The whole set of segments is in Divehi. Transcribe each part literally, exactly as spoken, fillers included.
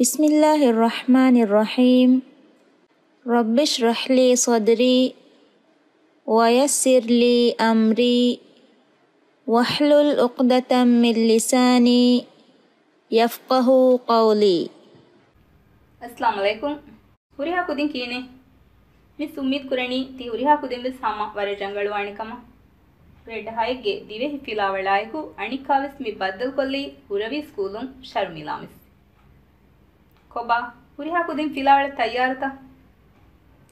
بسم الله الرحمن الرحيم. رب اشرح لي صدري ويسر لي أمري واحلل عقدة من لساني يفقهوا قولي. އައްސަލާމު ޢަލައިކުމް. ހުރިހާ ކުދިން ކިހިނެއް؟ މިސް އުއްމީދު ކުރަނީ ތި ހުރިހާ ކުދިން ވެސް ހަމަ ވަރަށް ރަނގަޅުވާނެ ކަމަށް. ގްރޭޑް ހައެއްގެ ދިވެހި ފިލާވަޅާއެކު އަނިކާ ވެސް މި ބައްދަލުކޮށްލީ ހުރަވީ ސްކޫލުން ޝަރުމިލާ މިސް. ކޮބާ، ހުރިހާ ކުދިން ފިލާވަޅަށް ތައްޔާރުތަ؟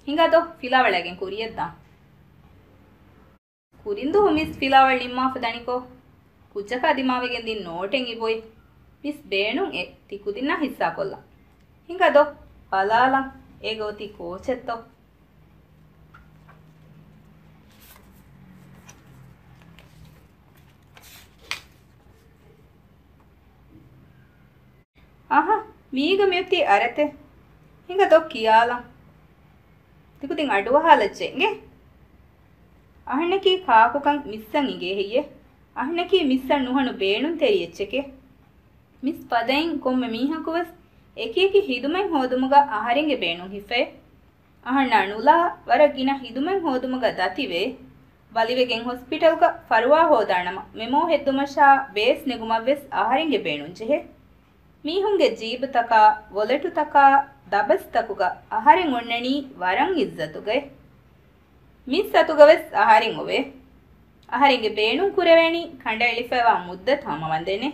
ހިނގާ ދޯ، ފިލާވަޅައިގެން ކުރިޔަށްދާން. ކުރިންދުވަހު މިސް ފިލާވަޅު ނިންމާފަ ދަނިކޮށް، ކުއްޖަކާ ދިމާވެގެން ދިން ނޯޓެއް އިބޮއި. މިސް ބޭނުން އެ ތި ކުދިންނާ ހިއްސާކޮށްލަން. ހިނގާ ދޯ، ބަލާލަން އޭގަ އޮތީ ކޯޗެއްތޯ؟ އަހަ، މީގަ މިއޮތީ އަރަތެއް. ހިނގާ ދޯ ކިޔާލަން. ތިކުދިން އަޑުއަހާލައްޗޭ އިނގޭ. އަހަންނަކީ ކާކުކަން މިސްއަށް އިނގޭ ހެއްޔޭ؟ އަހަންނަކީ މިސްއަށް ނުހަނު ބޭނުންތެރި އެއްޗެކޭ. މިސް ފަދައިން ކޮންމެ މީހަކުވެސް އެކިއެކި ހިދުމަތް ހޯދުމުގަ އަހަރެންގެ ބޭނުން ހިފޭ. އަހަންނާ ނުލާ ވަރަށް ގިނަ ހިދުމަތް ހޯދުމުގަ ދަތިވޭ. ބަލިވެގެން ހޮސްޕިޓަލްގަ ފަރުވާ ހޯދާނަމަ މެމޯ ހެއްދުމަށާ ބޭސް ނެގުމަށްވެސް އަހަރެންގެ ބޭނުން ޖެހޭ. މީހުންގެ ޖީބުތަކާ، ވޮލެޓުތަކާ، ދަބަސްތަކުގަ އަހަރެން އޮންނަނީ ވަރަށް އިއްޒަތުގައި. މިސް އަތުގަވެސް އަހަރެން އޮވޭ. އަހަރެންގެ ބޭނުން ކުރެވޭނީ ކަނޑައެޅިފައިވާ މުއްދަތު ހަމަވަންދެންނޭ.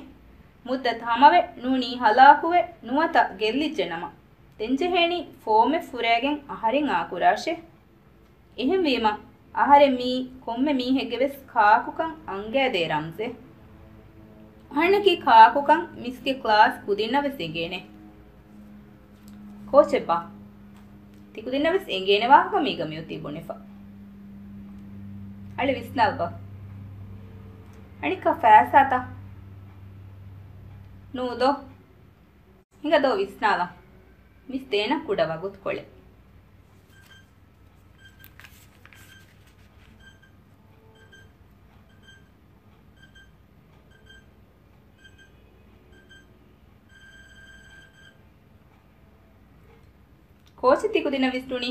މުއްދަތު ހަމަވެ، ނޫނީ ހަލާކުވެ، ނުވަތަ ގެއްލިއްޖެނަމަ، ދެންޖެހޭނީ ފޯމެއް ފުރައިގެން އަހަރެން އާކުރާށޭ. އެހެންވީމަ، އަހަރެން މީ ކޮންމެ މީހެއްގެވެސް ކާކުކަން އަންގައިދޭ ރަމްޒެއް. އަހަންނަކީ ކާކުކަން މިސްގެ ކްލާސް ކުދިންނަށްވެސް އެނގޭނެ. ކޯޗެއްބާ؟ ތިކުދިންނަށްވެސް އެނގޭނެ ވާހަކަ މީގަ މިއޮތީ ބުނެފަ. އަޅެ ވިސްނާލަބަ. އަނިކާ ފައިސާތަ؟ ނޫދޯ. ހިނގާ ދޯ ވިސްނާލަން. މިސް ދޭނަ ކުޑަ ވަގުތުކޮޅެއް. ކޯޗެއް ތިކުދިންނަށް ވިސްނުނީ؟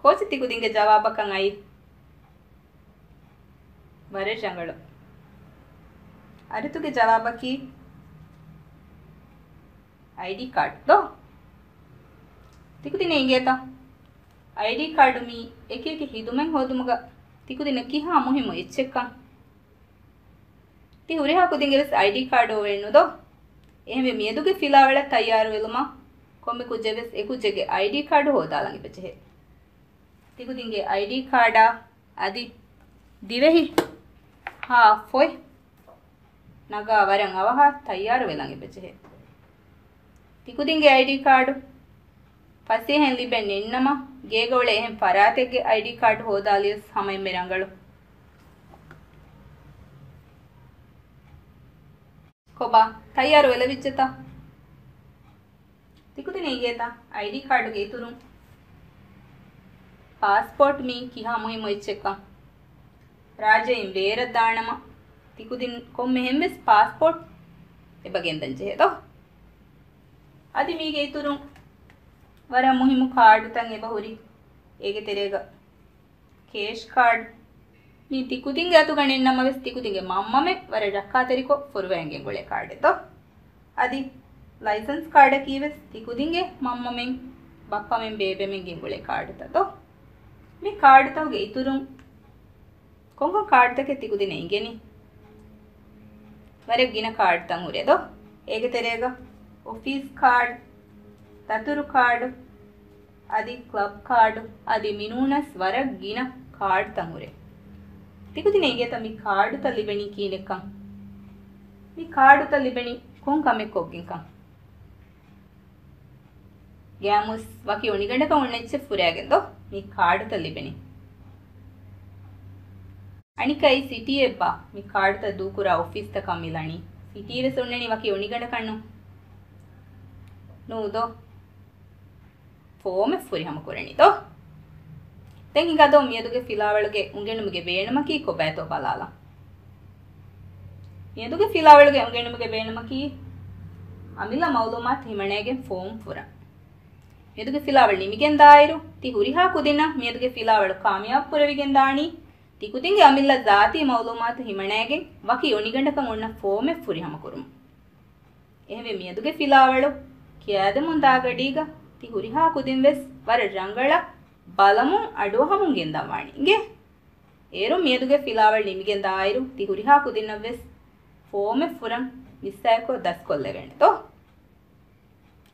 ކޯޗެއް ތިކުދިންގެ ޖަވާބަކަށް އައީ؟ ވަރަށް ރަނގަޅު. އަރިތުގެ ޖަވާބަކީ އައިޑީ ކާޑް ދޯ؟ ތިކުދިންނަށް އިނގޭތަ؟ އައިޑީ ކާޑު މީ އެކިއެކި ހިދުމަތް ހޯދުމުގަ ތިކުދިންނަށް ކިހާ މުހިއްމު އެއްޗެއްކަން. ތި ހުރިހާ ކުދިންގެ ވެސް އައިޑީ ކާޑު އޮވޭނު ދޯ؟ އެހެންވެ މިއަދުގެ ފިލާވަޅަށް ތައްޔާރުވެލުމަށް ކޮންމެ ކުއްޖެއް ވެސް އެ ކުއްޖެއްގެ އައިޑީ ކާޑު ހޯދާލަން އެބަޖެހޭ. ތިކުދިންގެ އައިޑީ ކާޑާ އަދި ދިވެހި ހާ ފޮތް ނަގާ ވަރަށް އަވަހަށް ތައްޔާރުވެލަން އެބަޖެހޭ. ތިކުދިންގެ އައިޑީ ކާޑު ފަސޭހައިން ލިބެން ނެތްނަމަ، ގޭގަ އުޅޭ އެހެން ފަރާތެއްގެ އައިޑީ ކާޑު ހޯދާލިޔަސް ހަމަ އެންމެ ރަނގަޅު. ކޮބާ، ތައްޔާރު ވެލެވިއްޖެތަ؟ ތިކުދިން އިނގޭތަ އައިޑީ ކާޑުގެ އިތުރުން ޕާސްޕޯޓް މީ ކިހާ މުހިއްމު އެއްޗެއްކަން؟ ރާއްޖެއިން ބޭރަށް ދާނަމަ، ތިކުދިން ކޮންމެހެން ވެސް ޕާސްޕޯޓް އެބަ ގެންދަން ޖެހޭ ދޯ؟ އަދި މީގެ އިތުރުން ވަރަށް މުހިއްމު ކާޑުތައް އެބަ ހުރި. އޭގެ ތެރޭގަ ކޭޝް ކާޑް. މީ ތިކުދިންގެ އަތުގަ ނެތްނަމަވެސް ތިކުދިންގެ މަންމަމެން ވަރަށް ރައްކާތެރިކޮށް ފުރުވައިގެން ގުޅޭ ކާޑެއް ދޯ؟ އަދި ލައިސަންސް ކާޑަކީ ވެސް ތިކުދިންގެ މަންމަމެން، ބައްޕަމެން، ބޭބެމެން ގެންގުޅޭ ކާޑުތައް ދޯ؟ މި ކާޑުތަކުގެ އިތުރުން ކޮންކޮން ކާޑުތަކެއް ތިކުދިންނަށް އިނގެނީ؟ ވަރަށް ގިނަ ކާޑުތައް ހުރޭ ދޯ؟ އޭގެ ތެރޭގަ އޮފީސް ކާޑް، ދަތުރު ކާޑު، އަދި ކްލަބް ކާޑު، އަދި މިނޫނަސް ވަރަށް ގިނަ ކާޑުތައް ހުރޭ. ތިކުދިން އިނގޭތަ މި ކާޑުތައް ލިބެނީ ކިހިނެއްކަން؟ މި ކާޑުތައް ލިބެނީ ކޮން ކަމެއް ކޮށްގެންކަން؟ ގައިމުވެސް ވަކި އޮނިގަނޑަކަށް އޮންނަ އެއްޗެއް ފުރައިގެން ދޯ މި ކާޑުތައް ލިބެނީ. އަނިކައި ސިޓީއެއްބާ މި ކާޑުތައް ދޫކުރާ އޮފީސްތަކާ މިލަނީ؟ ސިޓީ ވެސް އޮންނަނީ ވަކި އޮނިގަނޑަކަށްނު. ނޫ ދޯ؟ ފޯމެއް ފުރިހަމަ ކުރަނީ ދޯ؟ ދެން ހިނގާ ދޯ މިއަދުގެ ފިލާވަޅުގެ އުނގެނުމުގެ ބޭނުމަކީ ކޮބާތޯ ބަލާލަން. މިއަދުގެ ފިލާވަޅުގެ އުނގެނުމުގެ ބޭނުމަކީ އަމިއްލަ މައުލޫމާތު ހިމަނައިގެން ފޯމް ފުރަން. މިއަދުގެ ފިލާވަޅު ނިމިގެން ދާއިރު، ތި ހުރިހާ ކުދިންނަށް މިއަދުގެ ފިލާވަޅު ކާމިޔާބު ކުރެވިގެން ދާނީ. ތި ކުދިންގެ އަމިއްލަ ޒާތީ މައުލޫމާތު ހިމަނައިގެން ވަކި އޮނިގަނޑަކަށް އޮންނަ ފޯމެއް ފުރިހަމަ ކުރުމަށް. އެހެންވެ، މިއަދުގެ ފިލާވަޅު ކިޔާދެމުން ދާ ގަޑީގަ ތި ހުރިހާ ކުދިން ވެސް ވަރަށް ރަނގަޅަށް ބަލަމުން އަޑުއަހަމުން ގެންދަން ވާނެ. އިނގޭ؟ އޭރުން މިއަދުގެ ފިލާވަޅު ނިމިގެން ދާއިރު، ތި ހުރިހާ ކުދިންނަށް ވެސް ފޯމެއް ފުރަން މިސްއާއެކު ދަސްކޮށްލެވޭނެ ދޯ.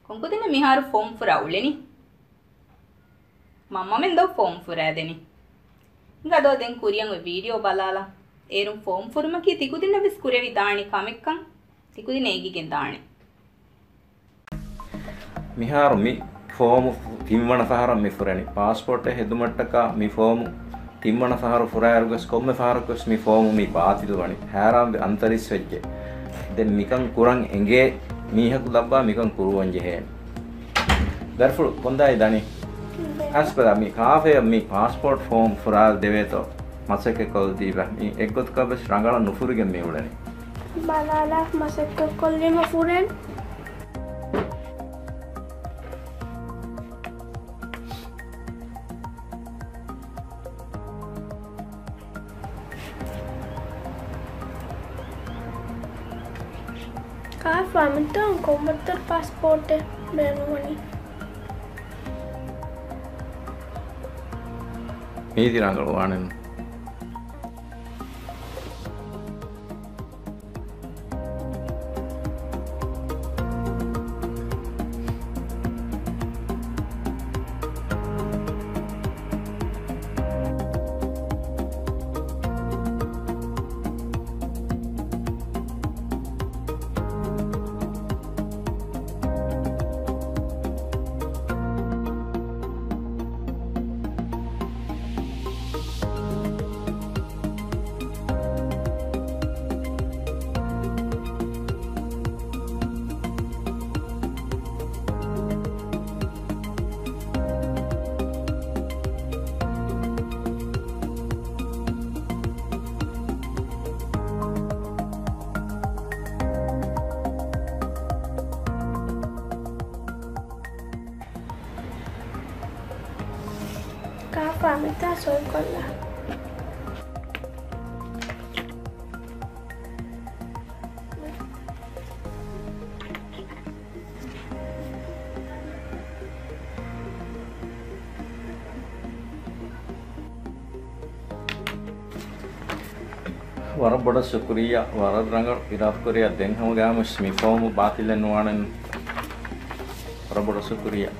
ކޮން ކުދިންނަށް މިހާރު ފޯމް ފުރާ އުޅެނީ؟ މަންމަމެން ދޯ ފޯމް ފުރާދެނީ. ހިނގާ ދޯ ދެން ކުރިއަށް އޮތް ވީޑިއޯ ބަލާލަން. އޭރުން ފޯމް ފުރުމަކީ ތިކުދިންނަށް ވެސް ކުރެވިދާނެ ކަމެއްކަން ތިކުދިންނަށް އެނގިގެން ދާނެ. މިހާރު މި ފޯމު ތިންވަނަ ފަހަރަށް މި ފުރެނީ. ޕާސްޕޯޓެއް ހެދުމަށްޓަކާ މި ފޯމު ތިންވަނަ ފަހަރު ފުރާއިރުވެސް ކޮންމެ ފަހަރަކުވެސް މި ފޯމު މި ބާތިލްވަނީ. ހައިރާންވެ އަންތަރީސް ވެއްޖެ. ދެން މިކަން ކުރަން އެނގޭ މީހަކު ލައްވާ މިކަން ކުރުވަން ޖެހޭނެ. ދަރިފުޅު ކޮންދާއި ދަނީ؟ އަސްބަލާ މި ކާފަޔަށް މި ޕާސްޕޯޓް ފޯމް ފުރާ ދެވޭތޯ؟ މަސައްކަތްކޮށްދީބަ. މި އެއްގޮތަކަށް ވެސް ރަނގަޅަށް ނުފުރިގެން މި އުޅެނީ. ބަލާލާ މަސައްކަތްކޮށްލީމަ ފުރެން. ކާފާ މިތާނ ކޮންމަތަރ ޕާސްޕޯޓެއް ބޭނުންވަނީ؟ މީތި ރަނގަޅު ވާނެން. ކާފާ މިތާ ސޮއިކޮށްލާ. ވަރަށް ބޮޑަށް ޝުކުރިއްޔާ، ވަރަށް ރަނގަޅު އިރާދަކުރިއްޔާ. ދެން ހަމަގައިމުވެސް މި ފޯމު ބާތިލެއް ނުވާނެން. ވަރަށް ބޮޑަށް ޝުކުރިއްޔާ.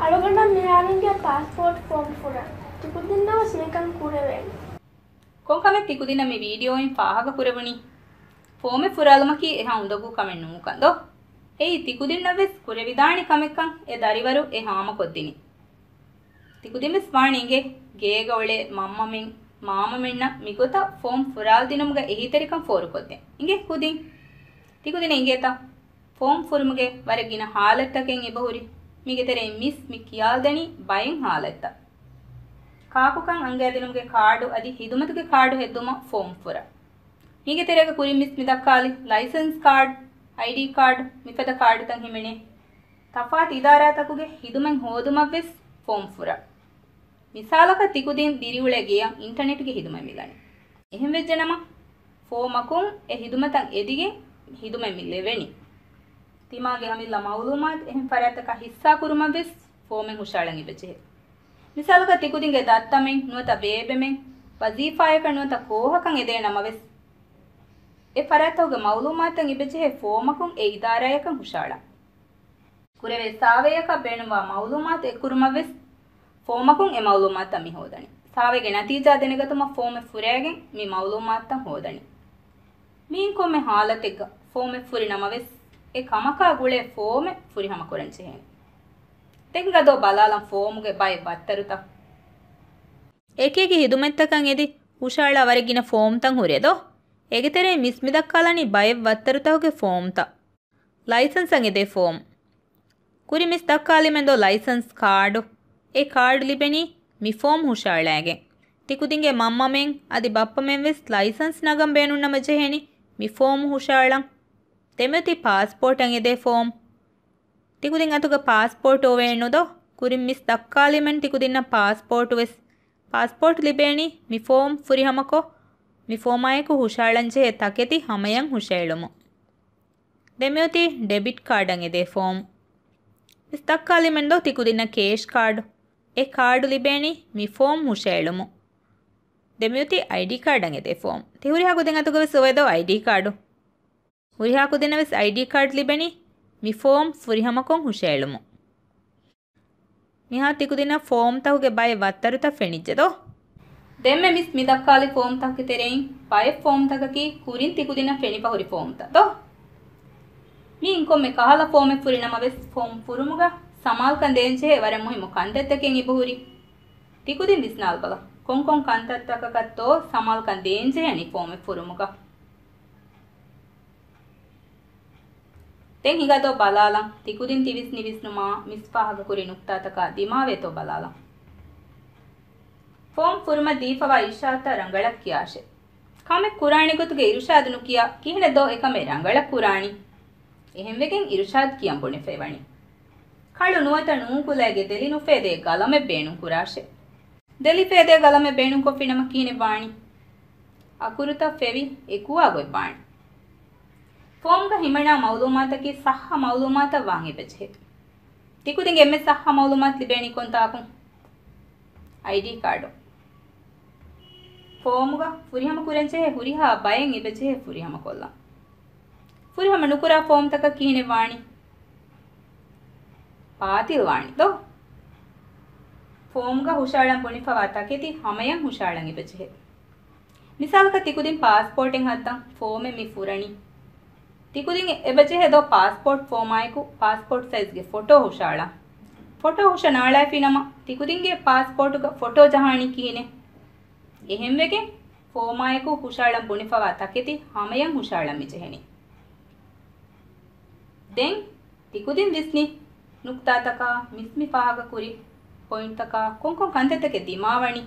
އަޅުގަނޑަށް މިހާރުން ގެ ޕާސްޕޯޓް ފޯމް ފުރަން. ތިކުދިންނަށް ވެސް މިކަން ކުރެވޭނެ. ކޮންކަމެއް ތިކުދިންނަށް މި ވީޑިއޯއިން ފާހަގަ ކުރެވުނީ؟ ފޯމެއް ފުރާލުމަކީ އެހާ އުނދަގޫ ކަމެއް ނޫންކަން ދޯ؟ އެއީ ތިކުދިންނަށް ވެސް ކުރެވިދާނެ ކަމެއްކަން އެ ދަރިވަރު އެ ހާމަކޮށްދިނީ. ތިކުދިން ވެސް ވާނެ އިނގޭ ގޭގަ އުޅޭ މަންމަމެން، މާމަމެންނަށް މިގޮތަށް ފޯމް ފުރާލަދިނުމުގެ އެހީތެރިކަން ފޯރުކޮށްދޭން. އިނގޭ ކުދިން. ތިކުދިން އިނގޭތަ؟ ފޯމް ފުރުމުގެ ވަރަށް ގިނަ ހާލަތްތަކެއް އެބަހުރި. މީގެ ތެރެއިން މިސް މި ކިޔާލަދެނީ ބައެއް ހާލަތްތައް. ކާކުކަން އަންގައިދިނުމުގެ ކާޑު އަދި ހިދުމަތުގެ ކާޑު ހެއްދުމަށް ފޯމް ފުރަން. މީގެ ތެރޭގަ ކުރިން މިސް މި ދައްކާލި ލައިސަންސް ކާޑް، އައިޑީ ކާޑް، މިފަދަ ކާޑުތައް ހިމެނޭ. ތަފާތު އިދާރާތަކުގެ ހިދުމަތް ހޯދުމަށް ވެސް ފޯމް ފުރަން. މިސާލަކަށް ތިކުދިން ދިރިއުޅޭ ގެޔަށް އިންޓަނެޓްގެ ހިދުމަތް މިލަނީ. އެހެންވެއްޖެނަމަ، ފޯމަކުން އެ ހިދުމަތަށް އެދިގެން ހިދުމަތް މި ލެވެނީ. ތިމާގެ އަމިއްލަ މައުލޫމާތު އެހެން ފަރާތްތަކަށް ހިއްސާކުރުމަށް ވެސް ފޯމެއް ހުށައަޅަން އެބަޖެހޭ. މިސާލަކަށް ތިކުދިންގެ ދައްތަމެން ނުވަތަ ބޭބެމެން ވަޒީފާޔަކަށް ނުވަތަ ކޯހަކަށް އެދޭ ނަމަވެސް، އެ ފަރާތްތަކުގެ މައުލޫމާތުތައް އެބަޖެހޭ ފޯމަކުން އެ އިދާރާޔަކަށް ހުށައަޅަން. ކުރެވޭ ސާވޭއަކަށް ބޭނުންވާ މައުލޫމާތު އެއްކުރުމަށް ވެސް ފޯމަކުން އެ މައުލޫމާތުތައް މި ހޯދަނީ. ސާވޭގެ ނަތީޖާ ދެނެގަތުމަށް ފޯމެއް ފުރައިގެން މި މައުލޫމާތުތައް ހޯދަނީ. މިއިން ކޮންމެ ހާލަތެއްގަ ފޯމެއް ފުރި ނަމަވެސް، އެ ކަމަކާ ގުޅޭ ފޯމެއް ފުރިހަމަ ކުރަން ޖެހޭނެ. ދެން ހިނގާ ދޯ ބަލާލަން ފޯމުގެ ބައެއް ވައްތަރުތައް. އެކިއެކި ހިދުމަތްތަކަށް އެދި ހުށައަޅާ ވަރަށް ގިނަ ފޯމްތައް ހުރޭ ދޯ؟ އޭގެ ތެރެއިން މިސް މި ދައްކާލަނީ ބައެއް ވައްތަރުތަކުގެ ފޯމްތައް. ލައިސަންސަށް އެދޭ ފޯމް. ކުރިން މިސް ދައްކާލީމެން ދޯ ލައިސަންސް ކާޑު. އެ ކާޑު ލިބެނީ މި ފޯމް ހުށައަޅައިގެން. ތިކުދިންގެ މަންމަމެން އަދި ބައްޕަމެން ވެސް ލައިސަންސް ނަގަން ބޭނުންނަމަ ޖެހޭނީ މި ފޯމު ހުށައަޅަން. ދެމިއޮތީ ޕާސްޕޯޓަށް އެދޭ ފޯމް. ތިކުދިން އަތުގަ ޕާސްޕޯޓް އޮވޭނުދޯ؟ ކުރިން މިސް ދައްކާލީމެން ތިކުދިންނަށް ޕާސްޕޯޓު ވެސް. ޕާސްޕޯޓް ލިބޭނީ މި ފޯމް ފުރިހަމަކޮށް، މި ފޯމާއެކު ހުށައަޅަންޖެހޭ ތަކެތި ހަމަޔަށް ހުށައެޅުމުން. ދެމިއޮތީ ޑެބިޓް ކާޑަށް އެދޭ ފޯމް. މިސް ދައްކާލީމެންދޯ ތިކުދިންނަށް ކޭޝް ކާޑު؟ އެ ކާޑު ލިބޭނީ މި ފޯމް ހުށައެޅުމުން. ދެމިއޮތީ އައިޑީ ކާޑަށް އެދޭ ފޯމް. ތި ހުރިހާ ކުދިން އަތުގަވެސް އޮވޭދޯ އައިޑީ ކާޑު؟ ހުރިހާ ކުދިންނަށް ވެސް އައިޑީ ކާޑް ލިބެނީ މި ފޯމް ފުރިހަމަކޮށް ހުށައެޅުމުން. މިހާ ތިކުދިންނަށް ފޯމްތަކުގެ ބައެއް ވައްތަރުތައް ފެނިއްޖެދޯ؟ ދެންމެ މިސް މި ދައްކާލި ފޯމްތަކުގެ ތެރެއިން ބައެއް ފޯމްތަކަކީ ކުރިން ތިކުދިންނަށް ފެނިފަ ހުރި ފޯމްތައް ދޯ؟ މިއިން ކޮންމެ ކަހަލަ ފޯމެއް ފުރި ނަމަވެސް، ފޯމް ފުރުމުގަ ސަމާލުކަން ދޭންޖެހޭ ވަރަށް މުހިއްމު ކަންތައްތަކެއް އިބަހުރި. ތިކުދިން ވިސްނާލަބަލަ، ކޮންކޮން ކަންތައްތަކަކަށްތޯ ސަމާލުކަން ދޭންޖެހެނީ ފޯމެއް ފުރުމުގަ. ދެން ހިނގާދޯ ބަލާލަން، ތިކުދިން ތި ވިސްނި ވިސްނުމާ މިސް ފާހަގަކުރި ނުކްތާތަކާ ދިމާވޭތޯ ބަލާލަން. ފޯމް ފުރުމަށް ދީފަވާ އިރުޝާދުތައް ރަނގަޅަށް ކިޔާށޭ. ކަމެއް ކުރާނެ ގޮތުގެ އިރުޝާދު ނުކިޔާ ކިހިނެއް ދޯ އެކަމެއް ރަނގަޅަށް ކުރާނީ؟ އެހެންވެގެން އިރުޝާދު ކިޔަން ބުނެފައިވަނީ. ކަޅު ނުވަތަ ނޫން ކުލައިގެ ދެލި ނުފޭދޭ ގަލަމެއް ބޭނުން ކުރާށޭ. ދެލި ފޭދޭ ގަލަމެއް ބޭނުންކޮށްފިނަމަ ކިހިނެއް ވާނީ؟ އަކުރުތައް ފެވި އެކުވާ ގޮތް ވާނީ. ފޯމްގަ ހިމަނާ މައުލޫމާތަކީ ސައްހަ މައުލޫމާތަށް ވާން އެބަޖެހޭ. ތިކުދިންގެ އެންމެ ސައްހަ މައުލޫމާތު ލިބޭނީ ކޮންތާކުން؟ އައިޑީ ކާޑު. ފޯމުގަ ފުރިހަމަ ކުރަންޖެހޭ ހުރިހާ ބައެއް އެބަޖެހޭ ފުރިހަމަކޮށްލަން. ފުރިހަމަ ނުކުރާ ފޯމްތަކަށް ކިހިނެއް ވާނީ؟ ބާތިލް ވާނީ ދޯ؟ ފޯމްގަ ހުށައަޅަން ބުނެފަވާ ތަކެތި ހަމަޔަށް ހުށައަޅަން އެބަޖެހޭ. މިސާލަކަށް ތިކުދިން ޕާސްޕޯޓެއް ހައްދަން ފޯމެއް މި ފުރަނީ. ތިކުދިން އެބަޖެހޭ ދޯ ޕާސްޕޯޓް ފޯމާއެކު ޕާސްޕޯޓް ސައިޒްގެ ފޮޓޯ ހުށައަޅަން. ފޮޓޯ ހުށަ ނާޅާއެއް ފިނަމަ ތިކުދިންގެ ޕާސްޕޯޓުގަ ފޮޓޯ ޖަހާނީ ކިހިނެއް؟ އެހެންވެގެން ފޯމާއެކު ހުށައަޅަން ބުނެފަވާ ތަކެތި ހަމަޔަށް ހުށައަޅަން މިޖެހެނީ. ދެން ތިކުދިން ވިސްނި ނުކްތާތަކާ މިސް މި ފާހަގަކުރި ޕޮއިންޓްތަކާ ކޮންކޮން ކަންތައްތަކެއް ދިމާވަނީ؟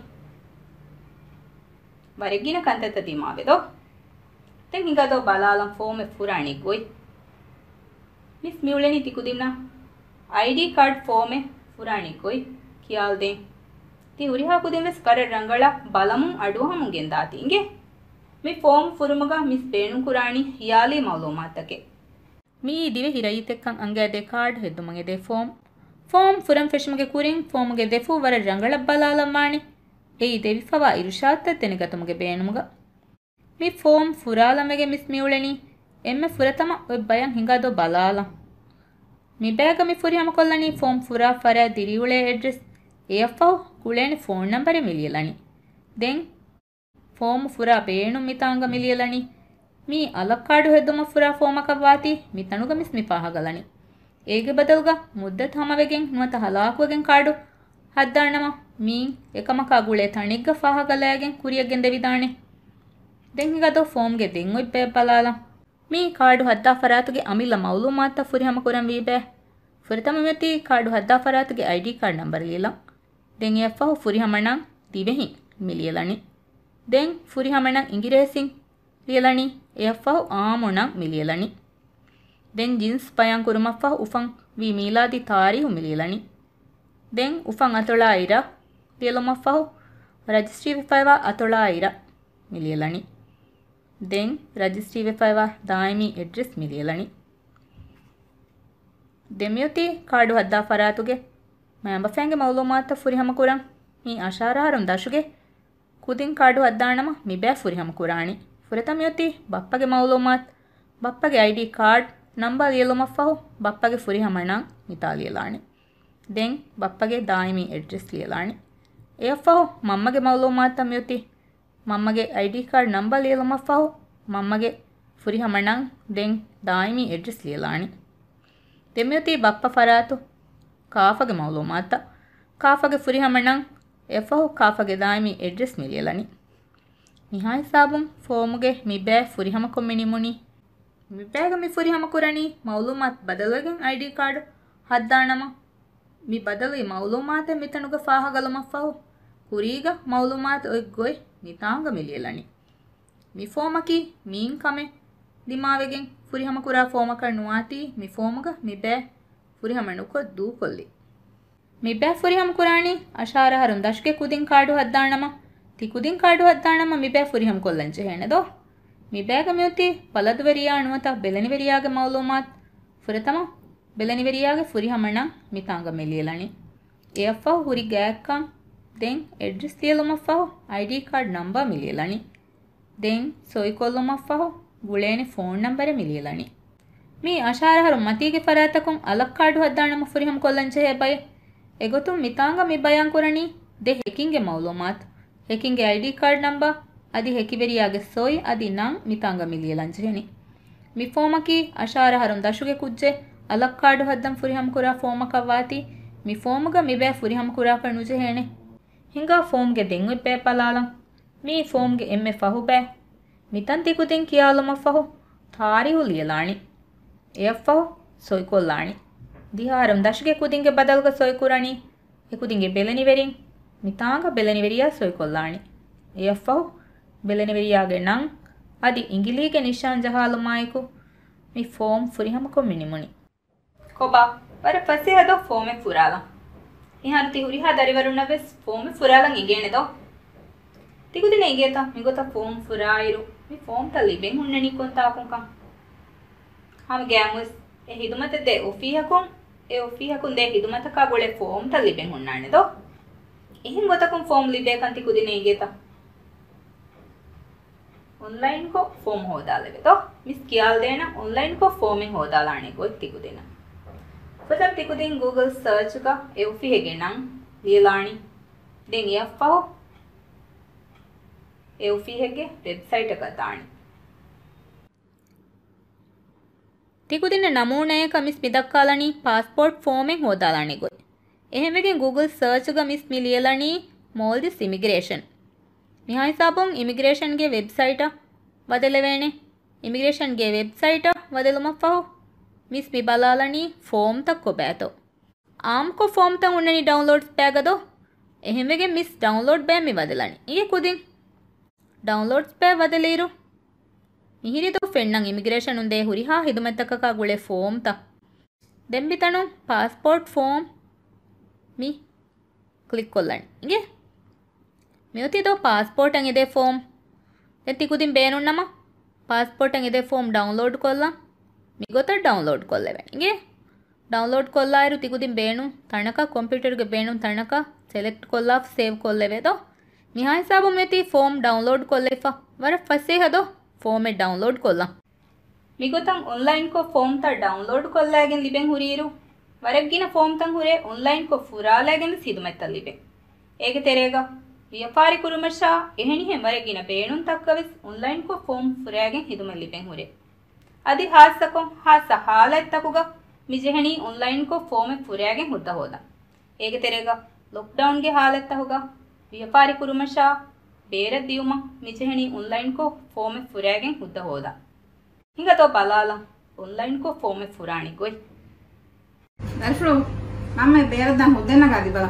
ވަރަށް ގިނަ ކަންތައްތައް ދިމާވޭ ދޯ؟ ދެން ހިނގާ ދޯ ބަލާލަން ފޯމެއް ފުރާނީ ގޮތް. މިސް މިއުޅެނީ ތިކުދިންނަށް އައިޑީ ކާޑް ފޯމެއް ފުރާނީ ގޮތް ކިޔާލަދޭން. ތި ހުރިހާ ކުދިން ވެސް ވަރަށް ރަނގަޅަށް ބަލަމުން އަޑުއަހަމުން ގެންދާތީ އިނގޭ. މި ފޯމް ފުރުމުގަ މިސް ބޭނުންކުރާނީ ހިޔާލީ މައުލޫމާތުތަކެއް. މިއީ ދިވެހި ރައްޔިތެއްކަން އަންގައިދޭ ކާޑް ހެއްދުމަށް އެދޭ ފޯމް. ފޯމް ފުރަން ފެށުމުގެ ކުރިން ފޯމުގެ ދެފޫ ވަރަށް ރަނގަޅަށް ބަލާލަން ވާނެ. އެއީ ދެވިފަވާ އިރުޝާދުތައް ދެނެގަތުމުގެ ބޭނުމުގަ. މި ފޯމް ފުރާލަންވެގެން މިސް މިއުޅެނީ. އެންމެ ފުރަތަމަ އޮތް ބަޔަށް ހިނގާ ދޯ ބަލާލަން. މި ބައިގަ މި ފުރިހަމަކޮށްލަނީ ފޯމް ފުރާ ފަރާތް ދިރިއުޅޭ އެޑްރެސް، އެއަށްފަހު ކުޅޭނެ ފޯން ނަންބަރެއް މި ލިޔެލަނީ. ދެން ފޯމު ފުރާ ބޭނުން މިތާނގަ މި ލިޔެލަނީ. މީ އަލަށް ކާޑު ހެއްދުމަށް ފުރާ ފޯމަކަށް ވާތީ މިތަނުގަ މިސް މި ފާހަގަލަނީ. އޭގެ ބަދަލުގަ މުއްދަތު ހަމަވެގެން ނުވަތަ ހަލާކުވެގެން ކާޑު ހައްދާނަމަ، މީން އެކަމަކާ ގުޅޭ ތަނެއްގަ ފާހަގަލައިގެން ކުރިޔަށް ގެންދެވިދާނެ. ދެން ހިނގާ ދޯ ފޯމްގެ ދެން އޮތް ބަޔަށް ބަލާލަން. މީ ކާޑު ހައްދާ ފަރާތުގެ އަމިއްލަ މައުލޫމާތުތައް ފުރިހަމަ ކުރަންވީ ބައެއް. ފުރަތަމަ މިއޮތީ ކާޑު ހައްދާ ފަރާތުގެ އައިޑީ ކާޑް ނަންބަރު ލިޔެލަން. ދެން އެއަށްފަހު ފުރިހަމަ ނަން ދިވެހިން މި ލިޔެލަނީ. ދެން ފުރިހަމަ ނަން އިނގިރޭސިން ލިޔެލަނީ. އެއަށްފަހު އާއްމު ނަން މި ލިޔެލަނީ. ދެން ޖިންސް ބަޔާން ކުރުމަށްފަހު އުފަން ވީ މީލާދީ ތާރީހު މި ލިޔެލަނީ. ދެން އުފަން އަތޮޅާ އިރަށް ލިޔެލުމަށްފަހު ރަޖިސްޓްރީވެފައިވާ އަތޮޅާ އިރަށް މި ލިޔެލަނީ. ދެން ރަޖިސްޓްރީވެފައިވާ ދާއިމީ އެޑްރެސް މި ލިޔެލަނީ. ދެން މިއޮތީ ކާޑު ހައްދާ ފަރާތުގެ މައިންބަފައިންގެ މައުލޫމާތުތައް ފުރިހަމަކުރަން. މީ އަށާރަހަރުން ދަށުގެ ކުދިން ކާޑު ހައްދާނަމަ މިބައި ފުރިހަމަ ކުރާނީ. ފުރަތަމަ މިއޮތީ ބައްޕަގެ މައުލޫމާތު، ބައްޕަގެ އައިޑީ ކާޑް ނަންބަރު ލިޔެލުމަށްފަހު ބައްޕަގެ ފުރިހަމަ ނަން މިތާ ލިޔެލާނީ. ދެން ބައްޕަގެ ދާއިމީ އެޑްރެސް ލިޔެލާނީ. އެއަށްފަހު މަންމަގެ މައުލޫމާތުތައް މިއޮތީ މަންމަގެ އައިޑީ ކާޑް ނަންބަރު ލިޔެލުމަށްފަހު މަންމަގެ ފުރިހަމަ ނަން ދެން ދާއިމީ އެޑްރެސް ލިޔެލާނީ. ދެން މިއޮތީ ބައްޕަ ފަރާތު ކާފަގެ މައުލޫމާތުތައް. ކާފަގެ ފުރިހަމަ ނަން އެއަށްފަހު ކާފަގެ ދާއިމީ އެޑްރެސް މި ލިޔެލަނީ. މިހާ ހިސާބުން ފޯމުގެ މި ބައި ފުރިހަމަކޮށް މި ނިމުނީ. މި ބައިގަ މި ފުރިހަމަ ކުރަނީ މައުލޫމާތު ބަދަލުވެގެން އައިޑީ ކާޑު ހައްދާނަމަ، މި ބަދަލުވި މައުލޫމާތެއް މިތަނުގަ ފާހަގަލުމަށްފަހު، ކުރީގަ މައުލޫމާތު އޮތް ގޮތް މިތާނގަ މި ލިޔެލަނީ. މި ފޯމަކީ މީން ކަމެއް ދިމާވެގެން ފުރިހަމަކުރާ ފޯމަކަށް ނުވާތީ މި ފޯމުގަ މި ބައި ފުރިހަމަ ނުކޮށް ދޫކޮށްލި. މި ބައި ފުރިހަމަ ކުރާނީ އަށާރަ އަހަރުން ދަށުގެ ކުދިން ކާޑު ހައްދާނަމަ، ތި ކުދިން ކާޑު ހައްދާނަމަ މި ބައި ފުރިހަމަ ކޮށްލަން ޖެހޭނެ ދޯ؟ މި ބައިގަ މިއޮތީ ބަލަދުވެރިޔާ ނުވަތަ ބެލެނިވެރިޔާގެ މައުލޫމާތު. ފުރަތަމަ ބެލެނިވެރިޔާގެ ފުރިހަމަ ނަން މިތާނގަ މި ލިޔެލަނީ. އެއަށްފަހު ހުރި ގާތްކަން. ދެން އެޑްރެސް ލިޔެލުމަށްފަހު އައިޑީ ކާޑް ނަންބާ މި ލިޔެލަނީ. ދެން ސޮއިކޮށްލުމަށްފަހު ގުޅޭނެ ފޯން ނަންބަރެއް މި ލިޔެލަނީ. މީ އަށާރަ އަހަރުން މަތީގެ ފަރާތަކުން އަލަށް ކާޑު ހައްދާނަމަ ފުރިހަމަ ކޮށްލަން ޖެހޭ ބައެއް. އެގޮތުން މިތާނގަ މި ބަޔާން ކުރަނީ ދެ ހެކިންގެ މައުލޫމާތު. ހެކިންގެ އައިޑީ ކާޑް ނަންބާ އަދި ހެކިވެރިޔާގެ ސޮއި އަދި ނަން މިތާނގަ މި ލިޔެލަން ޖެހެނީ. މި ފޯމަކީ އަށާރަ އަހަރުން ދަށުގެ ކުއްޖެއް އަލަށް ކާޑު ހައްދަން ފުރިހަމަ ކުރާ ފޯމަކަށް ވާތީ، މި ފޯމުގަ މި ބައި ފުރިހަމަ ކުރާކަށް ނުޖެހޭނެ. ހިނގާ ފޯމްގެ ދެން އޮތް ބައި ބަލާލަން. މީ ފޯމްގެ އެންމެ ފަހު ބައި. މިތަން ތިކުދިން ކިޔާލުމަށްފަހު ތާރީހު ލިޔެލާނީ. އެއަށްފަހު ސޮއިކޮށްލާނީ. ދިހަ އަހަރުން ދަށުގެ ކުދިންގެ ބަދަލުގަ ސޮއިކުރަނީ އެކުދިންގެ ބެލެނިވެރިން. މިތާނގަ ބެލެނިވެރިޔާ ސޮއިކޮށްލާނީ. އެއަށްފަހު ބެލެނިވެރިޔާގެ ނަން އަދި އިނގިލީގެ ނިޝާން ޖަހާލުމާއެކު މި ފޯމް ފުރިހަމަކޮށް މި ނިމުނީ. ކޮބާ؟ ވަރަށް ފަސޭހަ ދޯ ފޯމެއް ފުރާލަން. މިހާރު ތި ހުރިހާ ދަރިވަރުންނަށް ވެސް ފޯމެއް ފުރާލަން އެނގޭނެ ދޯ؟ ތިކުދިންނަށް އެނގޭތަ މިގޮތަށް ފޯމް ފުރާއިރު މި ފޯމްތައް ލިބެން ހުންނަނީ ކޮންތާކުންކަން؟ ހަމަ ގައިމުވެސް އެ ހިދުމަތަށް ދޭ އޮފީހަކުން، އެ އޮފީހަކުން ދޭ ހިދުމަތަކާ ގުޅޭ ފޯމްތައް ލިބެން ހުންނާނެ ދޯ؟ އެހެން ގޮތަކުން ފޯމް ލިބޭކަން ތިކުދިންނަށް އެނގޭތަ؟ އޮންލައިންކޮށް ފޯމް ހޯދާލެވޭ ދޯ؟ މިސް ކިޔާލަދޭނަން އޮންލައިންކޮށް ފޯމެއް ހޯދާލާނެ ގޮތް ތިކުދިންނަށް. ފުރަތަމަ ތިކުދިން ގޫގަލް ސާޗުގަ އެ އޮފީހެއްގެ ނަން ލިޔެލާނީ. ދެން އެއަށްފަހު އެ އޮފީހެއްގެ ވެބްސައިޓަކަށް ދާނީ. ތިކުދިންނަށް ނަމޫނަޔަކަށް މިސް މި ދައްކާލަނީ ޕާސްޕޯޓް ފޯމެއް ހޯދާލާނެ ގޮތް. އެހެންވެގެން ގޫގަލް ސާޗުގަ މިސް މި ލިޔެލަނީ މޯލްޑިވްސް އިމިގްރޭޝަން. މިހާ ހިސާބުން އިމިގްރޭޝަންގެ ވެބްސައިޓަށް ވަދެލެވޭނެ. އިމިގްރޭޝަންގެ ވެބްސައިޓަށް ވަދެލުމަށްފަހު މިސް މި ބަލާލަނީ ފޯމްތައް ކޮބާތޯ. އާއްމުކޮށް ފޯމްތައް ހުންނަނީ ޑައުންލޯޑްސް ބައިގަ ދޯ؟ އެހެންވެގެން މިސް ޑައުންލޯޑް ބައި މި ވަދެލަނީ. އިނގޭ ކުދިން. ޑައުންލޯޑްސް ބައި ވަދެލިއިރު މިހިރީ ދޯ ފެންނަން އިމިގްރޭޝަނުން ދޭ ހުރިހާ ހިދުމަތްތަކަކާ ގުޅޭ ފޯމްތައް. ދެން މިތަނުން ޕާސްޕޯޓް ފޯމް މި ކްލިކް ކޮށްލަން. އިނގޭ؟ މިއޮތީ ދޯ ޕާސްޕޯޓަށް އެދޭ ފޯމް. ދެން ތިކުދިން ބޭނުންނަމަ ޕާސްޕޯޓަށް އެދޭ ފޯމް ޑައުންލޯޑް ކޮށްލަން. މިގޮތަށް ޑައުންލޯޑް ކޮށްލެވެން. އިނގޭ؟ ޑައުންލޯޑް ކޮށްލާއިރު ތިކުދިން ބޭނުން ތަނަކަށް، ކޮމްޕިއުޓަރުގެ ބޭނުން ތަނަކަށް ސެލެކްޓް ކޮށްލާފަ ސޭވް ކޮށްލެވޭ ދޯ؟ މިހާ ހިސާބުން މިއޮތީ ފޯމް ޑައުންލޯޑް ކޮށްލައިފަ. ވަރަށް ފަސޭހަ ދޯ ފޯމެއް ޑައުންލޯޑް ކޮށްލަން. މިގޮތަށް އޮންލައިންކޮށް ފޯމްތައް ޑައުންލޯޑް ކޮށްލައިގެން ލިބެން ހުރިއިރު، ވަރަށް ގިނަ ފޯމްތައް ހުރޭ އޮންލައިންކޮށް ފުރާލައިގެން ވެސް ހިދުމަތްތައް ލިބޭ. އޭގެ ތެރޭގަ ވިޔަފާރި ކުރުމަށާ އެހެނިހެން ވަރަށް ގިނަ ބޭނުންތަކަށް ވެސް އޮންލައިންކޮށް ފޯމް ފުރައިގެން ހިދުމަތް ލިބެން ހުރޭ. އަދި ހާއްސަކޮށް، ހާއްސަ ހާލަތްތަކުގަ މި ޖެހެނީ އޮންލައިންކޮށް ފޯމެއް ފުރައިގެން ހުއްދަ ހޯދަން. އޭގެ ތެރޭގަ ލޮކްޑައުންގެ ހާލަތްތަކުގަ ވިޔަފާރި ކުރުމަށާ ބޭރަށް ދިޔުމަށް މި ޖެހެނީ އޮންލައިންކޮށް ފޯމެއް ފުރައިގެން ހުއްދަ ހޯދަން. ހިނގަތޯ ބަލާލަން އޮންލައިންކޮށް ފޯމެއް ފުރާނީ ގޮތް. ދަރިފުޅު، ނަމެއް ބޭރަށްދާން ހުއްދައެއް ނަގާ ދީބަލަ.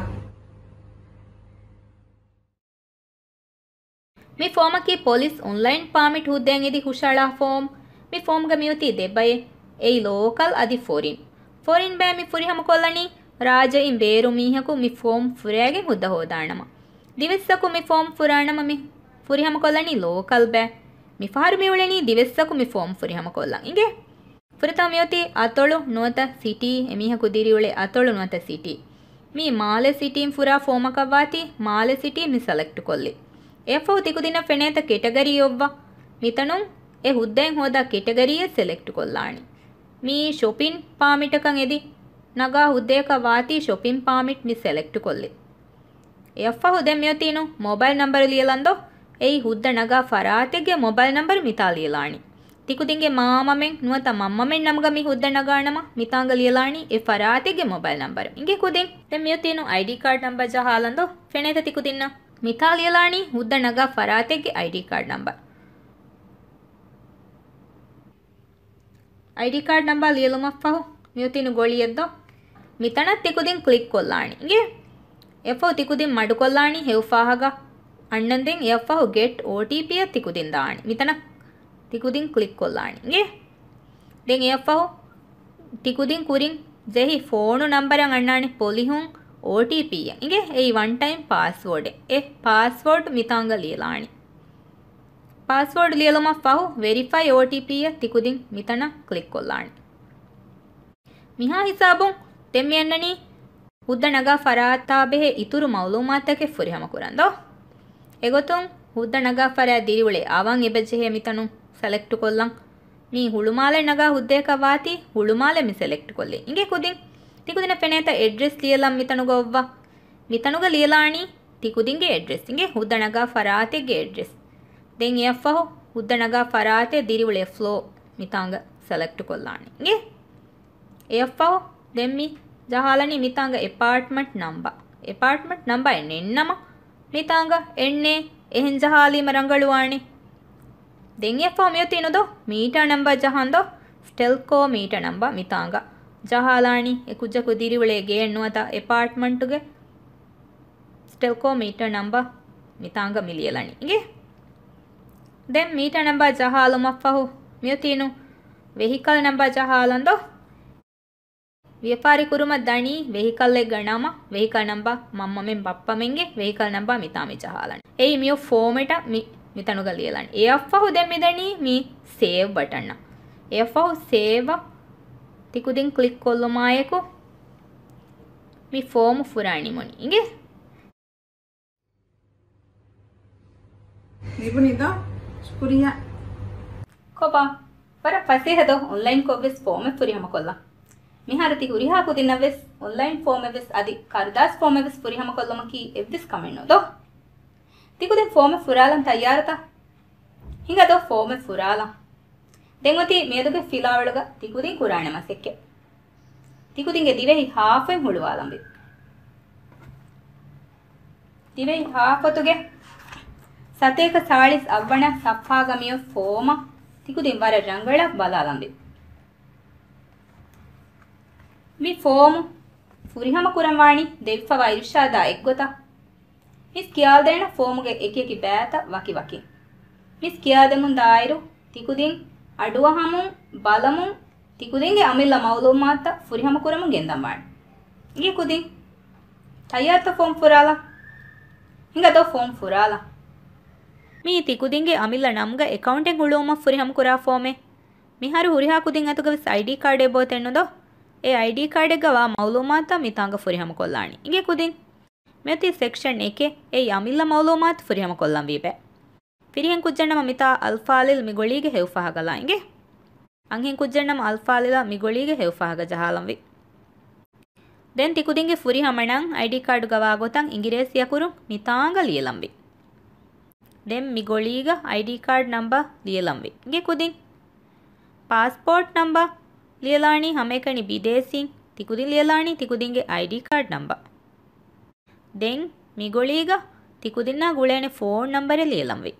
މި ފޯމަކީ ޕޮލިސް އޮންލައިން ޕާމިޓް ހުއްދައިން އެދި ހުށައަޅާ ފޯމް. މި ފޯމްގަ މިއޮތީ ދެ ބައެއް. އެއީ ލޯކަލް އަދި ފޮރިން. ފޮރިން ބައި މި ފުރިހަމަކޮށްލަނީ ރާއްޖެއިން ބޭރު މީހަކު މި ފޯމް ފުރައިގެން ހުއްދަ ހޯދާނަމަ. ދިވެއްސަކު މި ފޯމް ފުރާނަމަ މި ފުރިހަމަކޮށްލަނީ ލޯކަލް ބައި. މިފަހަރު މިއުޅެނީ ދިވެއްސަކު މި ފޯމް ފުރިހަމަކޮށްލަން އިނގޭ. ފުރަތަމަ މިއޮތީ އަތޮޅު ނުވަތަ ސިޓީ، އެމީހަކު ދިރިއުޅޭ އަތޮޅު ނުވަތަ ސިޓީ. މީ މާލެ ސިޓީން ފުރާ ފޯމަކަށް ވާތީ، މާލެ ސިޓީ މި ސެލެކްޓް ކޮށްލި. އެއަށްފަހު ތިކުދިންނަށް ފެނޭތަ ކެޓަގަރީ އޮއްވަ. މިތަނުން އެ ހުއްދައިން ހޯދާ ކެޓަގަރީއެއް ސެލެކްޓް ކޮށްލާނީ. މީ ޝޮޕިން ޕާމިޓަކަށް އެދި ނަގާ ހުއްދަޔަކަށް ވާތީ ޝޮޕިން ޕާމިޓް މި ސެލެކްޓް ކޮށްލި. އެއަށްފަހު ދެން މިއޮތީނު މޮބައިލް ނަންބަރު ލިޔެލަން ދޯ؟ އެއީ ހުއްދަ ނަގާ ފަރާތެއްގެ މޮބައިލް ނަންބަރު މިތާ ލިޔެލާނީ. ތިކުދިންގެ މާމަމެން ނުވަތަ މަންމަމެން ނަމުގަ މި ހުއްދަ ނަގާނަމަ، މިތާނގަ ލިޔެލާނީ އެ ފަރާތެއްގެ މޮބައިލް ނަންބަރު. އިނގޭ ކުދިން. ދެން މިއޮތީނު އައިޑީ ކާޑް ނަންބަރު ޖަހާލަން ދޯ؟ ފެނޭތަ ތިކުދިންނަށް؟ މިތާ ލިޔެލާނީ ހުއްދަ ނަގާ ފަރާތެއްގެ އައިޑީ ކާޑް ނަންބަރު. އައިޑީ ކާޑް ނަންބާ ލިޔެލުމަށްފަހު މިއޮތީނު ގޮޅިއެއް ދޯ؟ މިތަނަށް ތިކުދިން ކްލިކް ކޮށްލާނީ. އިނގޭ؟ އެއަށްފަހު ތިކުދިން މަޑުކޮށްލާނީ ހެޔޮ ފާހަގަ އަންނަންދެން އެއަށްފަހު ގެޓް އޯޓީޕީއަށް ތިކުދިން ދާނީ. މިތަނަށް ތިކުދިން ކްލިކް ކޮށްލާނީ. އިނގޭ؟ ދެން އެއަށްފަހު ތިކުދިން ކުރިން ޖެހި ފޯނު ނަންބަރަށް އަންނާނެ ޕޮލިހުން އޯޓީޕީއެއް. އިނގޭ؟ އެއީ ވަން ޓައިމް ޕާސްވޯޑެއް. އެ ޕާސްވޯޑް މިތާނގަ ލިޔެލާނީ. ޕާސްވޯޑް ލިޔެލުމަށް ފަހު ވެރިފައި އޯޓީޕީއެއް ތިކުދިން މިތަނަށް ކްލިކް ކޮށްލާނީ. މިހާ ހިސާބުން ދެން މި އަންނަނީ ހުއްދަ ނަގާ ފަރާތާ ބެހޭ އިތުރު މައުލޫމާތަކެއް ފުރިހަމަ ކުރަން ދޯ؟ އެގޮތުން ހުއްދަ ނަގާ ފަރާތް ދިރިއުޅޭ އަވަށް އެބަ ޖެހޭ މިތަނުން ސެލެކްޓް ކޮށްލަން. މީ ހުޅުމާލެ ނަގާ ހުއްދައަކަށް ވާތީ ހުޅުމާލެ މި ސެލެކްޓް ކޮށްލީ. އިނގޭ ކުދިން؟ ތިކުދިނަށް ފެނޭތަ އެޑްރެސް ލިޔެލަން މިތަނުގަ އޮއްވާ؟ މިތަނުގަ ލިޔެލާނީ ތިކުދިންގެ އެޑްރެސް. އިނގޭ؟ ހުއްދަ ނަގާ ފަރާތެއްގެ އެޑްރެސް. ދެން އެއަށްފަހު ހުއްދަ ނަގާ ފަރާތެއް ދިރިއުޅޭ ފްލޯ މިތާނގަ ސެލެކްޓް ކޮށްލާނީ. އިނގޭ؟ އެއަށްފަހު ދެން މި ޖަހާލަނީ މިތާނގަ އެޕާޓްމަންޓް ނަންބަ. އެޕާޓްމަންޓް ނަންބައެއް ނެތްނަމަ މިތާނގަ އެއް ނެތް، އެހެން ޖަހާލީމަ ރަނގަޅުވާނެ. ދެން އެއަށްފަހު މިއޮތީ ނުދޯ މީޓާ ނަންބަ ޖަހަން ދޯ؟ ސްޓެލްކޯ މީޓާ ނަންބަ މިތާނގަ ޖަހާލާނީ. އެ ކުއްޖަކު ދިރިއުޅޭ ގެއެއް ނުވަތަ އެޕާޓްމަންޓުގެ ސްޓެލްކޯ މީޓާ ނަންބަ މިތާނގަ މި ލިޔެލަނީ. އިނގޭ؟ ދެން މީޓާ ނަންބަ ޖަހާލުމަށްފަހު މިއޮތީނު ވެހިކަލް ނަންބަ ޖަހާލަން ދޯ؟ ވިޔަފާރި ކުރުމަށް ދަނީ ވެހިކަލްއެއްގަ ނަމަ، ވެހިކަލް ނަންބަ މަންމަމެން ބައްޕަމެންގެ ވެހިކަލް ނަންބަ މިތާ މި ޖަހާލަނީ. އެއީ މިއޮތް ފޯމެޓަށް މި، މިތަނުގަ ލިޔެލަނީ. އެއަށްފަހު ދެން މިދަނީ މި ސޭވް ބަޓަންއަށް. އެއަށްފަހު ސޭވްއަށް ތިކުދިން ކްލިކް ކޮށްލުމާއެކު މި ފޯމު ފުރާ ނިމުނީ. އިނގޭ؟ ލިބުނީދޯ؟ ޝުކުރިއްޔާ. ކޮބާ؟ ވަރަށް ފަސޭހަދޯ އޮންލައިންކޮށްވެސް ފޯމެއް ފުރިހަމަކޮށްލަން. މިހާރު ތި ހުރިހާ ކުދިންނަށްވެސް އޮންލައިން ފޯމެއްވެސް އަދި ކަރުދާސް ފޯމެއްވެސް ފުރިހަމަކޮށްލުމަކީ އެއްވެސް ކަމެއް ނޫން ދޯ؟ ތިކުދިން ފޯމެއް ފުރާލަން ތައްޔާރުތަ؟ ހިނގަދޯ ފޯމެއް ފުރާލަން. ދެން އޮތީ މިއަދުގެ ފިލާވަޅުގަ ތިކުދިން ކުރާނެ މަސައްކަތް. ތިކުދިންގެ ދިވެހި ހާފައިން ހުޅުވާލަންވީ. ދިވެހި ހާފަތުގެ ސަތޭކަ ސާޅީސް އަށްވަނަ ސަފްހާގަ މިއޮތް ފޯމަށް ތިކުދިން ވަރަށް ރަނގަޅަށް ބަލާލަންވީ. މި ފޯމު ފުރިހަމަ ކުރަން ވާނީ ދެވިފަވާ އިރުޝާދާ އެއްގޮތަށް. މިސް ކިޔާދޭނަ ފޯމުގެ އެކިއެކި ބައިތައް ވަކިވަކި. މިސް ކިޔާދެމުން ދާއިރު ތިކުދިން އަޑުއަހަމުން ބަލަމުން ތިކުދިންގެ އަމިއްލަ މައުލޫމާތުތައް ފުރިހަމަ ކުރަމުން ގެންދަން ވާނެ. އިނގޭ ކުދިން. ތައްޔާރުތަ ފޯމް ފުރާލަން؟ ހިނގަދޯ ފޯމް ފުރާލަން. މީ ތިކުދިންގެ އަމިއްލަ ނަމްގަ އެކައުންޓެއް ހުޅުވުމަށް ފުރިހަމަ ކުރާ ފޯމެއް. މިހާރު ހުރިހާ ކުދިން އަތުގަވެސް އައިޑީ ކާޑެއް ބޯތެއްނުދޯ؟ އެ އައިޑީ ކާޑެއްގަ ވާ މައުލޫމާތުތައް މިތާނގަ ފުރިހަމަ ކޮށްލާނީ. އިނގޭ ކުދިން. މިއޮތީ ސެކްޝަން އެކެއް. އެއީ އަމިއްލަ މައުލޫމާތު ފުރިހަމަ ކޮށްލަންވީ ބައެއް. ފިރިހެން ކުއްޖެއްނަމަ މިތާ އަލްފާޟިލް މިގޮޅީގެ ހެޔޮ ފަހަގަ ލާ އިނގޭ. އަންހެން ކުއްޖެއްނަމަ އަލްފާޟިލާ މިގޮޅީގެ ހެޔޮ ފަހަގަ ޖަހާލަންވީ. ދެން ތިކުދިންގެ ފުރިހަމަ ނަން އައިޑީ ކާޑުގަ ވާ ގޮތަށް އިނގިރޭސި އަކުރުން މިތާނގަ ލިޔެލަންވީ. ދެން މިގޮޅީގަ އައިޑީ ކާޑް ނަންބަ ލިޔެލަންވީ. އިނގޭ ކުދިން. ޕާސްޕޯޓް ނަންބަ ލިޔެލާނީ ހަމައެކަނި ބިދޭސީން. ތިކުދިން ލިޔެލާނީ ތިކުދިންގެ އައިޑީ ކާޑް ނަންބަ. ދެން މިގޮޅީގަ ތިކުދިންނާ ގުޅޭނެ ފޯން ނަންބަރެއް ލިޔެލަންވީ.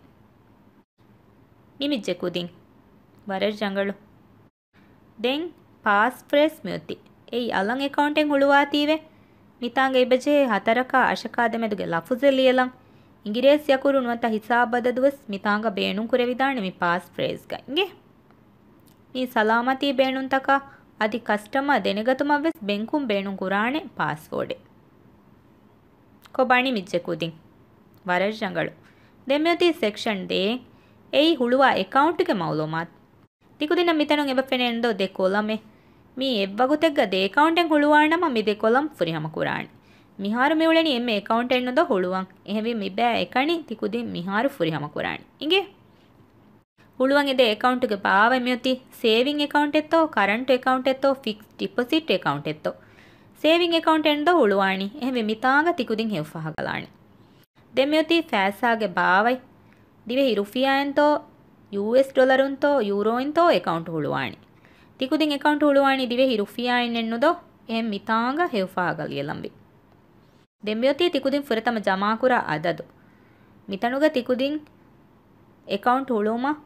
ނިމިއްޖެ ކުދިން. ވަރަށް ރަނގަޅު. ދެން ޕާސް ފްރޭޒް މިއޮތީ. އެއީ އަލަށް އެކައުންޓެއް ހުޅުވާތީވެ. މިތާނގަ އެބަޖެހޭ ހަތަރަކާ އަށަކާ ދެމެދުގެ ލަފުޒެއް ލިޔެލަން. އިނގިރޭސި އަކުރު ނުވަތަ ހިސާބު އަދަދުވެސް މިތާނގަ ބޭނުން ކުރެވިދާނެ މި ޕާސް ފްރޭޒްގަ. އިނގޭ؟ މީ ސަލާމަތީ ބޭނުންތަކާ އަދި ކަސްޓަމަރ ދެނެގަތުމަށްވެސް ބެންކުން ބޭނުން ކުރާނެ ޕާސްވޯޑެއް. ކޮބާ ނިމިއްޖެ ކުދިން. ވަރަށް ރަނގަޅު. ދެން މިއޮތީ ސެކްޝަން ދޭއް. އެއީ ހުޅުވާ އެކައުންޓުގެ މައުލޫމާތު. ތިކުދިންނަށް މިތަނުން އެބަ ފެނޭނެ ދޯ ދެ ކޮލަމެއް. މީ އެއްވަގުތެއްގަ ދެ އެކައުންޓެއް ހުޅުވާނަމަ މި ދެ ކޮލަމް ފުރިހަމަ ކުރާނެ. މިހާރު މިއުޅެނީ އެންމެ އެކައުންޓެއް ނުދޯ ހުޅުވަން. އެހެންވެ މި ބައި އެކަނި ތިކުދިން މިހާރު ފުރިހަމަ ކުރާނެ. އިނގޭ؟ ހުޅުވަން އެދޭ އެކައުންޓުގެ ބާވަތް މިއޮތީ ސޭވިން އެކައުންޓެއްތޯ، ކަރަންޓު އެކައުންޓެއްތޯ، ފިކްސް ޑިޕޮޒިޓް އެކައުންޓެއްތޯ. ސޭވިން އެކައުންޓެއް ނުދޯ ހުޅުވާނީ. އެހެންވެ މިތާނގަ ތިކުދިން ހެޔޮ ފަހަގަ ލާނެ. ދެން މިއޮތީ ފައިސާގެ ބާވަތް. ދިވެހި ރުފިޔާއިންތޯ، ޔޫއެސް ޑޮލަރުންތޯ، ޔޫރޯއިންތޯ އެކައުންޓް ހުޅުވާނީ. ތިކުދިން އެކައުންޓް ހުޅުވާނީ ދިވެހި ރުފިޔާއިންނެއް ނުދޯ؟ އެހެން މިތާނގަ ހެޔޮ ފަހަގަ ލިޔެލަންވީ. ދެން މިއޮތީ ތިކުދިން ފުރަތަމަ ޖަމާކުރާ އަދަދު. މިތަނުގަ ތިކުދިން އެކައުންޓް ހުޅުވުމަށް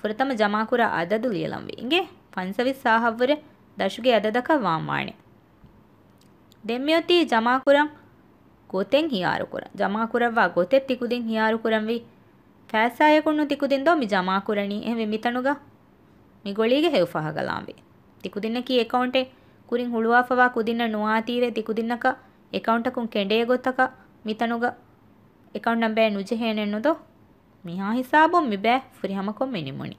ފުރަތަމަ ޖަމާކުރާ އަދަދު ލިޔެލަންވީ. އިނގޭ؟ ފަންސަވީސް ސާހަށްވުރެ ދަށުގެ އަދަދަކަށް ވާންވާނެ. ދެން މިއޮތީ ޖަމާކުރަން ގޮތެއް ހިޔާރުކުރަން. ޖަމާކުރައްވާ ގޮތެއް ތިކުދިން ހިޔާރުކުރަންވީ. ފައިސާއަކުންނު ތިކުދިން ދޯ މި ޖަމާކުރަނީ. އެހެންވެ މިތަނުގަ މި ގޮޅީގެ ހެޔޮ ފަހަ ގަލާންވީ. ތިކުދިންނަކީ އެކައުންޓެއް ކުރިން ހުޅުވާފަވާ ކުދިންނަށް ނުވާތީވެ ތިކުދިންނަކަށް އެކައުންޓަކުން ކެނޑޭ ގޮތަކަށް މިތަނުގަ އެކައުންޓް ނަމްބަރެއް ނުޖެހޭނެއްނު ދޯ؟ މިހާ ހިސާބުން މިބައި ފުރިހަމަކޮށް މި ނިމުނީ.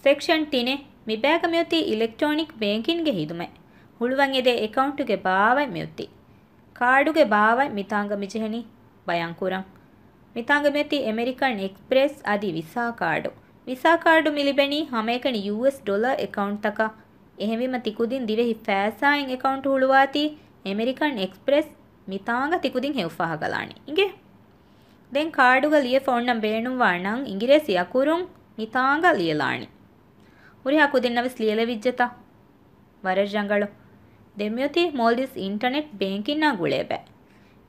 ސެކްޝަން ތިނެއް، މިބައިގަ މިއޮތީ އިލެކްޓްރޯނިކް ބޭންކިންގެ ހިދުމަތް. ހުޅުވަން އެދޭ އެކައުންޓުގެ ބާވަތް މިއޮތީ. ކާޑުގެ ބާވަތް މިތާނގަ މިޖެހެނީ ބަޔާންކުރަން. މިތާނގަ މިއޮތީ އެމެރިކަން އެކްސްޕްރެސް އަދި ވިސާ ކާޑު. ވިސާ ކާޑު މި ލިބެނީ ހަމައެކަނި ޔޫއެސް ޑޮލަރ އެކައުންޓްތަކަށް. އެހެންވީމަ ތިކުދިން ދިވެހި ފައިސާއިން އެކައުންޓް ހުޅުވާތީ އެމެރިކަން އެކްސްޕްރެސް މިތާނގަ ތިކުދިން ހެޔޮ ފަހަ ގަލާނީ. އިނގޭ؟ ދެން ކާޑުގަ ލިޔެފަ އޮންނަން ބޭނުންވާ ނަން އިނގިރޭސި އަކުރުން މިތާނގަ ލިޔެލާނީ. ހުރިހާ ކުދިންނަށް ވެސް ލިޔެލެވިއްޖެތަ؟ ވަރަށް ރަނގަޅު. ދެން މިއޮތީ މޯލްޑިވްސް އިންޓަނެޓް ބޭންކިންނާ ގުޅޭ ބައެއް.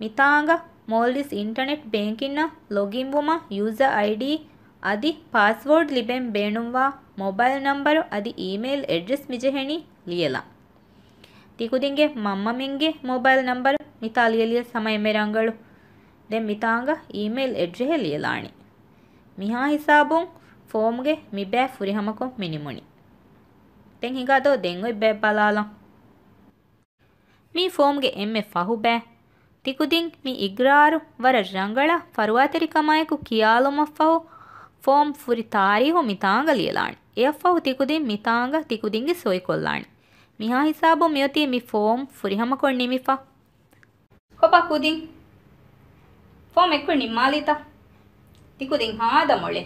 މިތާނގަ މޯލްޑިވްސް އިންޓަނެޓް ބޭންކިންނަށް ލޮގިން ވުމަށް ޔޫޒަރ އައިޑީ އަދި ޕާސްވޯޑް ލިބެން ބޭނުންވާ މޮބައިލް ނަމްބަރު އަދި އީމެއިލް އެޑްރެސް މިޖެހެނީ ލިޔެލަން. ތިކުދިންގެ މަންމަމެންގެ މޮބައިލް ނަމްބަރު މިތާ ލިޔެލިޔަސް ހަމަ އެންމެ ރަނގަޅު. ދެން މިތާނގަ އީމެއިލް އެޑްރެހެއް ލިޔެލާނީ. މިހާ ހިސާބުން ފޯމްގެ މިބައި ފުރިހަމަކޮށް މި ނިމުނީ. ދެން ހިނގާ ދޯ ދެން އޮތް ބައެއް ބަލާލަން. މީ ފޯމްގެ އެންމެ ފަހު ބައި. ތިކުދިން މި އިގްރާރު ވަރަށް ރަނގަޅަށް ފަރުވާތެރިކަމާއެކު ކިޔާލުމަށްފަހު ފޯމް ފުރި ތާރީހު މިތާނގަ ލިޔެލާނެ. އެއަށްފަހު ތިކުދިން މިތާނގަ ތިކުދިންގެ ސޮއިކޮށްލާނެ. މިހާ ހިސާބުން މިއޮތީ މި ފޯމް ފުރިހަމަކޮށް ނިމިފަ. ކޮބާ ކުދިން؟ ފޯމް އެއްކޮށް ނިންމާލީތަ؟ ތިކުދިން ހާދަ މޮޅޭ.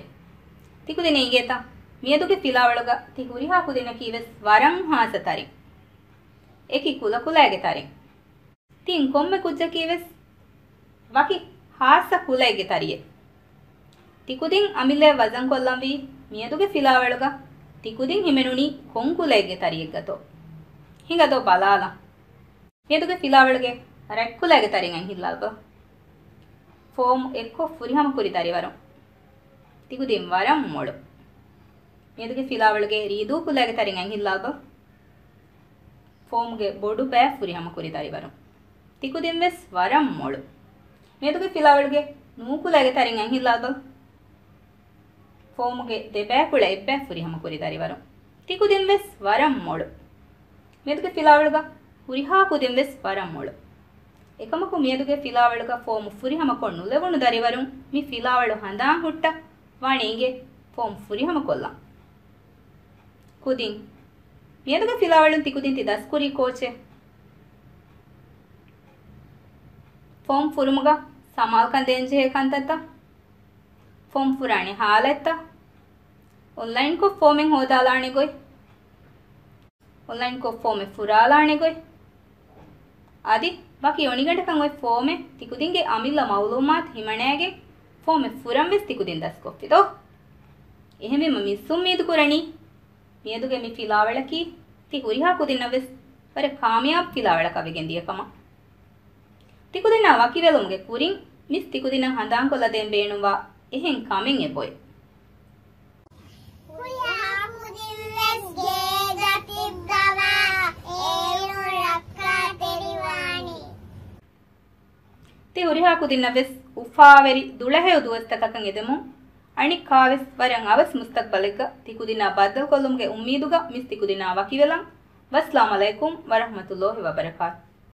ތިކުދިން އިނގޭތަ؟ މިއަދުގެ ފިލާވަޅުގަ ތި ހުރިހާ ކުދިންނަކީ ވެސް ވަރަށް ހާއްސަ ތަރިން. އެކި ކުލަކުލައިގެ ތަރިން. ތިން ކޮންމެ ކުއްޖަކީ ވެސް ވަކި ހާއްސަ ކުލައެއްގެ ތަރިއެއް. ތިކުދިން އަމިއްލައަށް ވަޒަންކޮށްލަންވީ މިއަދުގެ ފިލާވަޅުގަ ތިކުދިން ހިމެނުނީ ކޮން ކުލައެއްގެ ތަރިއެއްގަތޯ؟ ހިނގާ ދޯ ބަލާލަން. މިއަދުގެ ފިލާވަޅުގެ ރަތްކުލައިގެ ތަރިން އަތް ހިއްލާލަބަ. ފޯމް އެއްކޮށް ފުރިހަމަކުރި ދަރިވަރުން. ތިކުދިން ވަރަށް މޮޅު. މިއަދުގެ ފިލާވަޅުގެ ރީދޫ ކުލައިގެ ތަރިން އަތް ހިއްލާލަބަ. ފޯމްގެ ބޮޑު ބައި ފުރިހަމަކުރި ދަރިވަރުން. ތިކުދިން ވެސް ވަރަށް މޮޅު. މިއަދުގެ ފިލާވަޅުގެ ނޫކުލައިގެ ތަރިން އަތް ހިއްލާލަބަ. ފޯމުގެ ދެބައިކުޅަ އެއްބައި ފުރިހަމަކުރި ދަރިވަރުން. ތިކުދިން ވެސް ވަރަށް މޮޅު. މިއަދުގެ ފިލާވަޅުގަ ހުރިހާ ކުދިން ވެސް ވަރަށް މޮޅު. އެކަމަކު މިއަދުގެ ފިލާވަޅުގަ ފޯމު ފުރިހަމަކޮށް ނުލެވުނު ދަރިވަރުން މި ފިލާވަޅު ހަނދާން ހުއްޓަ ވާނެ އިނގޭ ފޯމް ފުރިހަމަކޮށްލަން. ކުދިން. މިއަދުގެ ފިލާވަޅުން ތިކުދިން ތި ދަސްކުރީ ކޯޗެއް؟ ފޯމް ފުރުމުގަ ސަމާލުކަން ދޭންޖެހޭ ކަންތައްތައް. ފޯމް ފުރާނެ ހާލަތްތައް. އޮންލައިންކޮށް ފޯމެއް ހޯދާލާނެ ގޮތް. އޮންލައިންކޮށް ފޯމެއް ފުރާލާނެ ގޮތް. އަދި ވަކި އޮނިގަނޑަކަށް އޮތް ފޯމެއް ތިކުދިންގެ އަމިއްލަ މައުލޫމާތު ހިމަނައިގެން ފޯމެއް ފުރަން ވެސް ތިކުދިން ދަސްކޮށްފި ދޯ؟ އެހެންވީމަ މިސް އުއްމީދު ކުރަނީ މިއަދުގެ މި ފިލާވަޅަކީ ތި ހުރިހާ ކުދިންނަށް ވެސް ވަރަށް ކާމިޔާބު ފިލާވަޅަކަށް ވެގެން ދިޔަ ކަމަށް. ތިކުދިންނާ ވަކިވެލުމުގެ ކުރިން މިސް ތިކުދިންނަށް ހަނދާންކޮށްލަދޭން ބޭނުންވާ އެހެން ކަމެއް އެބައޮތް. ހުރިހާ ކުދިން ވެސް ގޭގަ ތިއްބަވާ އޭރުން ރައްކާތެރިވާނީ. ތި ހުރިހާ ކުދިންނަށް ވެސް އުފާވެރި ދުޅަހެޔޮ ދުވަސްތަކަކަށް އެދެމުން، އަނެއްކާވެސް ވަރަށް އަވަސް މުސްތަޤްބަލެއްގަ ތިކުދިންނާ ބައްދަލުކޮށްލުމުގެ އުއްމީދުގަ މިސް ތިކުދިންނާ ވަކިވެލަން. ވައްސަލާމް ޢަލައިކުމް ވަރަޙްމަތުﷲި ވަބަރަކާތު.